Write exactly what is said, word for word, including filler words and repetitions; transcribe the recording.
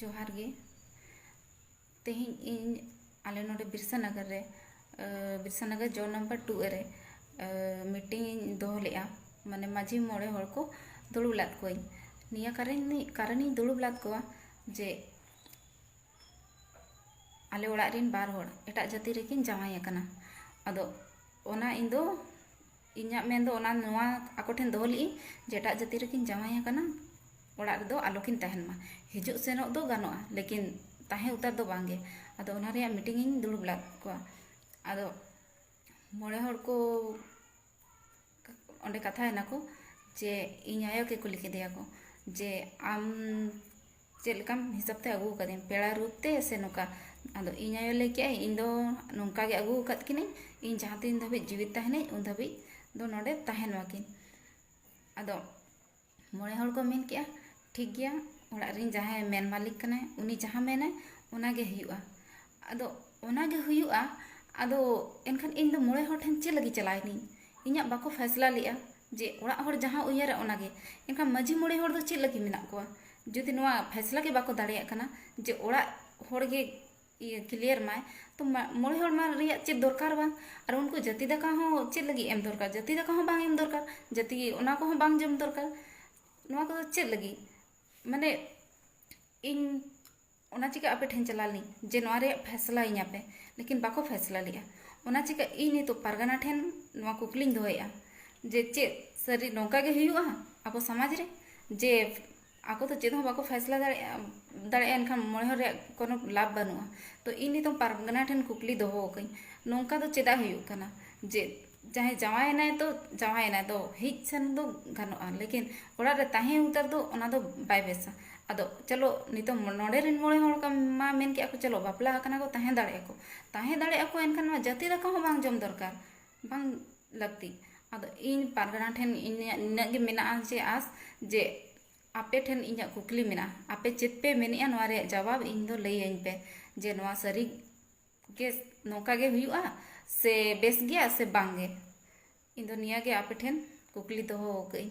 ᱡᱚᱦᱟᱨ ᱜᱮ᱾ ᱛᱮᱦᱮᱧ ᱤᱧ ᱟᱞᱮ ᱱᱚᱰᱮ ᱵᱤᱨᱥᱟᱱᱟᱜᱟᱨ ᱨᱮ, ᱟᱹ, ᱵᱤᱨᱥᱟᱱᱟᱜᱟᱨ ᱡᱳᱱ ᱱᱟᱢᱵᱟᱨ ᱴᱩ ᱨᱮ, ᱟᱹ, ᱢᱤᱴᱤᱝ ᱤᱧ ᱫᱚᱦᱚ ᱞᱮᱫᱼᱟ, ᱢᱟᱱᱮ ᱢᱟᱹᱡᱷᱤ ᱢᱚᱬᱮ ᱦᱚᱲ ᱠᱚ ᱫᱩᱲᱩᱵ ᱞᱮᱫ ᱠᱚᱣᱟᱧ᱾ ᱱᱤᱭᱟᱹ ᱠᱟᱨᱚᱱ, ᱠᱟᱨᱚᱱᱤᱧ ᱫᱩᱲᱩᱵ ᱞᱮᱫ ᱠᱚᱣᱟ ᱡᱮ ᱟᱞᱮ ᱚᱲᱟᱜ ᱨᱮᱱ ᱵᱟᱨ ᱦᱚᱲ ᱮᱴᱟᱜ ᱡᱟᱹᱛᱤ ᱨᱮᱠᱤᱱ ᱡᱟᱶᱟᱭ ᱟᱠᱟᱱᱟ᱾ ᱟᱫᱚ ᱚᱱᱟ ᱤᱧ ᱫᱚ, ᱤᱧᱟᱹᱜ ᱢᱮᱱ ᱫᱚ ᱚᱱᱟ ᱱᱚᱣᱟ ᱟᱠᱚ ᱴᱷᱮᱱ ᱫᱚᱦᱚ ᱞᱮᱫᱼᱤᱧ ᱡᱮ ᱮᱴᱟᱜ ᱡᱟᱹᱛᱤ ᱨᱮᱠᱤᱱ ᱡᱟᱶᱟᱭ ᱟᱠᱟᱱᱟ, ᱚᱲᱟᱜ ᱨᱮᱫᱚ ᱟᱞᱚ ᱠᱤᱱ ᱛᱟᱦᱮᱱ ᱢᱟ, ᱦᱤᱡᱩᱜ ᱥᱮᱱᱚᱜ ᱫᱚ ᱜᱟᱱᱚᱜᱼᱟ, ᱞᱮᱠᱤᱱ ᱛᱟᱦᱮᱸ ᱩᱛᱟᱹᱨ ᱫᱚ ᱵᱟᱝ ᱜᱮ᱾ ᱟᱫᱚ ᱚᱱᱟ ᱨᱮᱭᱟᱜ ᱢᱤᱴᱤᱝ ᱤᱧ ᱫᱩᱲᱩᱵ ᱞᱮᱫ ᱠᱚᱣᱟ᱾ ᱟᱫᱚ ᱢᱚᱬᱮ ᱦᱚᱲ ᱠᱚ ᱚᱸᱰᱮ ᱠᱟᱛᱷᱟᱭᱮᱱᱟ ᱠᱚ ᱡᱮ ᱤᱧ ᱟᱭᱳ ᱜᱮ ᱠᱩᱞᱤ ᱠᱮᱫᱮᱭᱟ ᱠᱚ ᱡᱮ, "ᱟᱢ ᱪᱮᱫ ᱞᱮᱠᱟᱢ ᱦᱤᱥᱟᱹᱵ ᱛᱮ ᱟᱹᱜᱩ ᱟᱠᱟᱫᱤᱧ, ᱯᱮᱲᱟ ᱨᱩᱯ ᱛᱮ ᱥᱮ ᱱᱚᱝᱠᱟ?" ᱟᱫᱚ ᱤᱧ ᱟᱭᱳ ᱞᱟᱹᱭ ᱠᱮᱜᱼᱟᱭ, "ᱤᱧ ᱫᱚ ᱱᱚᱝᱠᱟ ᱜᱮ ᱟᱹᱜᱩ ᱟᱠᱟᱫ ᱠᱤᱱᱟᱹᱧ, ᱤᱧ ᱡᱟᱦᱟᱸ ᱛᱤᱱ ᱫᱷᱟᱹᱵᱤᱡ ᱡᱤᱣᱤᱫ ᱛᱟᱦᱮᱱᱟᱹᱧ ᱩᱱ ᱫᱷᱟᱹᱵᱤᱡ ᱫᱚ ᱱᱚᱰᱮ ᱛᱟᱦᱮᱱ ᱢᱟᱠᱤᱱ᱾" ᱟᱫᱚ ᱢᱚᱬᱮ ᱦᱚᱲ ᱠᱚ ᱢᱮᱱ ᱠᱮᱜᱼᱟ, "ᱴᱷᱤᱠ ᱜᱮᱭᱟ, ᱚᱲᱟᱜ ᱨᱮᱱ ᱡᱟᱦᱟᱸᱭ ᱢᱮᱱ ᱢᱟᱹᱞᱤᱠ ᱠᱟᱱᱟᱭ, ᱩᱱᱤ ᱡᱟᱦᱟᱸ ᱢᱮᱱᱟᱭ ᱚᱱᱟ ᱜᱮ ᱦᱩᱭᱩᱜᱼᱟ᱾" ᱟᱫᱚ ᱚᱱᱟ ᱜᱮ ᱦᱩᱭᱩᱜᱼᱟ᱾ ᱟᱫᱚ ᱮᱱᱠᱷᱟᱱ ᱤᱧ ᱫᱚ ᱢᱚᱬᱮ ᱦᱚᱲ ᱴᱷᱮᱱ ᱪᱮᱫ ᱞᱟᱹᱜᱤᱫ ᱪᱟᱞᱟᱣ ᱮᱱᱟᱹᱧ? ᱤᱧᱟᱹᱜ ᱵᱟᱠᱚ ᱯᱷᱟᱭᱥᱞᱟ ᱞᱮᱜᱼᱟ ᱡᱮ ᱚᱲᱟᱜ ᱦᱚᱲ ᱡᱟᱦᱟᱸ ᱩᱭᱦᱟᱹᱨᱟ ᱚᱱᱟ ᱜᱮ᱾ ᱮᱱᱠᱷᱟᱱ ᱢᱟᱹᱡᱷᱤ ᱢᱚᱬᱮ ᱦᱚᱲ ᱫᱚ ᱪᱮᱫ ᱞᱟᱹᱜᱤᱫ ᱢᱮᱱᱟᱜ ᱠᱚᱣᱟ? ᱡᱩᱫᱤ ᱱᱚᱣᱟ ᱯᱷᱟᱭᱥᱞᱟ ᱜᱮ ᱵᱟᱠᱚ ᱫᱟᱲᱮᱭᱟᱜ ᱠᱟᱱᱟ ᱡᱮ ᱚᱲᱟᱜ ᱦᱚᱲ ᱜᱮ ᱤᱭᱟᱹ ᱠᱞᱤᱭᱟᱨ ᱢᱟᱭ, ᱛᱚ ᱢᱟ-, ᱢᱚᱬᱮ ᱦᱚᱲ ᱢᱟ ᱨᱮᱭᱟᱜ ᱪᱮᱫ ᱫᱚᱨᱠᱟᱨ ᱵᱟᱝ? ᱟᱨ ᱩᱱᱠᱩ ᱡᱟᱹᱛᱤ ᱫᱟᱠᱟ ᱦᱚᱸ ᱪᱮᱫ ᱞᱟᱹᱜᱤᱫ ᱮᱢ ᱫᱚᱨᱠᱟᱨ? ᱡᱟᱹᱛᱤ ᱫᱟᱠᱟ ᱦᱚᱸ ᱵᱟᱝ ᱮᱢ ᱫᱚᱨᱠᱟᱨ, ᱡᱟᱹᱛᱤ ᱚᱱᱟ ᱠᱚᱦᱚᱸ ᱵᱟᱝ ᱡᱚᱢ ᱫᱚᱨᱠᱟᱨ᱾ ᱱᱚᱣᱟ ᱠᱚᱫᱚ ᱪᱮᱫ ᱞᱟᱹᱜᱤᱫ? ᱢᱟᱱᱮ ᱤᱧ ᱚᱱᱟ ᱪᱤᱠᱟᱹ ᱟᱯᱮ ᱴᱷᱮᱱ ᱪᱟᱞᱟᱣ ᱞᱮᱱᱟᱹᱧ ᱡᱮ ᱱᱚᱣᱟ ᱨᱮᱭᱟᱜ ᱯᱷᱮᱥᱞᱟ ᱤᱧᱟᱹᱯᱮ, ᱞᱮᱠᱤᱱ ᱵᱟᱠᱚ ᱯᱷᱮᱥᱞᱟ ᱞᱮᱜᱼᱟ᱾ ᱚᱱᱟ ᱪᱤᱠᱟᱹ ᱤᱧ ᱱᱤᱛᱚᱜ ᱯᱟᱨᱜᱟᱱᱟ ᱴᱷᱮᱱ ᱱᱚᱣᱟ ᱠᱩᱠᱞᱤᱧ ᱫᱚᱦᱚᱭᱮᱫᱼᱟ ᱡᱮ ᱪᱮᱫ ᱥᱟᱹᱨᱤ ᱱᱚᱝᱠᱟ ᱜᱮ ᱦᱩᱭᱩᱜᱼᱟ ᱟᱵᱚ ᱥᱚᱢᱟᱡᱽ ᱨᱮ, ᱡᱮ ᱟᱠᱚ ᱫᱚ ᱪᱮᱫ ᱦᱚᱸ ᱵᱟᱠᱚ ᱯᱷᱮᱥᱞᱟ ᱫᱟᱲᱮᱭᱟᱜᱼᱟ, ᱫᱟᱲᱮᱭᱟᱜᱼᱟ, ᱮᱱᱠᱷᱟᱱ ᱢᱚᱬᱮ ᱦᱚᱲ ᱨᱮᱭᱟᱜ ᱠᱳᱱᱳ ᱞᱟᱵᱷ ᱵᱟᱹᱱᱩᱜᱼᱟ᱾ ᱛᱚ ᱤᱧ ᱱᱤᱛᱚᱝ ᱯᱟᱨᱜᱟᱱᱟ ᱴᱷᱮᱱ ᱠᱩᱠᱞᱤ ᱫᱚᱦᱚ ᱟᱠᱟᱹᱧ, ᱱᱚᱝᱠᱟ ᱫᱚ ᱪᱮᱫᱟᱜ ᱦᱩᱭᱩᱜ ᱠᱟᱱᱟ ᱡᱮ ᱡᱟᱦᱟᱸᱭ ᱡᱟᱶᱟᱭᱮᱱᱟᱭ ᱛᱚ ᱡᱟᱶᱟᱭᱮᱱᱟᱭ ᱫᱚ ᱦᱮᱡ ᱥᱮᱱ ᱫᱚ ᱜᱟᱱᱚᱜᱼᱟ, ᱞᱮᱠᱤᱱ ᱚᱲᱟᱜ ᱨᱮ ᱛᱟᱦᱮᱸ ᱩᱛᱟᱹᱨ ᱫᱚ ᱚᱱᱟ ᱫᱚ ᱵᱟᱭ ᱵᱮᱥᱟ᱾ ᱟᱫᱚ ᱪᱚᱞᱚ ᱱᱤᱛᱚᱝ ᱱᱚᱰᱮ ᱨᱮᱱ ᱢᱚᱬᱮ ᱦᱚᱲ ᱠᱚ ᱢᱟ ᱢᱮᱱ ᱠᱮᱜᱼᱟ ᱠᱚ ᱪᱚᱞᱚ ᱵᱟᱯᱞᱟ ᱟᱠᱟᱱᱟ ᱠᱚ, ᱛᱟᱦᱮᱸ ᱫᱟᱲᱮᱭᱟᱜᱼᱟ ᱠᱚ, ᱛᱟᱦᱮᱸ ᱫᱟᱲᱮᱭᱟᱜᱼᱟ ᱠᱚ, ᱮᱱᱠᱷᱟᱱ ᱱᱚᱣᱟ ᱡᱟᱹᱛᱤ ᱫᱟᱠᱟ ᱦᱚᱸ ᱵᱟᱝ ᱡᱚᱢ ᱫᱚᱨᱠᱟᱨ, ᱵᱟᱝ ᱞᱟᱹᱠᱛᱤ᱾ ᱟᱫᱚ ᱤᱧ ᱯᱟᱨᱜᱟᱱᱟ ᱴᱷᱮᱱ ᱤᱧᱟᱹᱜ ᱱᱤᱱᱟᱹᱜ ᱜᱮ ᱢᱮᱱᱟᱜᱼᱟ ᱡᱮ ᱟᱥ ᱡᱮ ᱟᱯᱮ ᱴᱷᱮᱱ ᱤᱧᱟᱹᱜ ᱠᱩᱠᱞᱤ ᱢᱮᱱᱟᱜᱼᱟ, ᱟᱯᱮ ᱪᱮᱫ ᱯᱮ ᱢᱮᱱᱮᱜᱼᱟ ᱱᱚᱣᱟ ᱨᱮᱭᱟᱜ ᱡᱟᱣᱟᱵ ᱤᱧ ᱫᱚ ᱞᱟᱹᱭᱟᱹᱧ ᱯᱮ ᱡᱮ ᱱᱚᱣᱟ ᱥᱟᱹᱨᱤ ᱜᱮ ᱱᱚᱝᱠᱟ ᱜᱮ ᱦᱩᱭᱩᱜᱼᱟ ᱥᱮ ᱵᱮᱥ ᱜᱮᱭᱟ ᱥᱮ ᱵᱟᱝ ᱜᱮ? ᱤᱧ ᱫᱚ ᱱᱤᱭᱟᱹ ᱜᱮ ᱟᱯᱮ ᱴᱷᱮᱱ ᱠᱩᱠᱞᱤ ᱫᱚᱦᱚ ᱟᱠᱟᱫᱟᱹᱧ᱾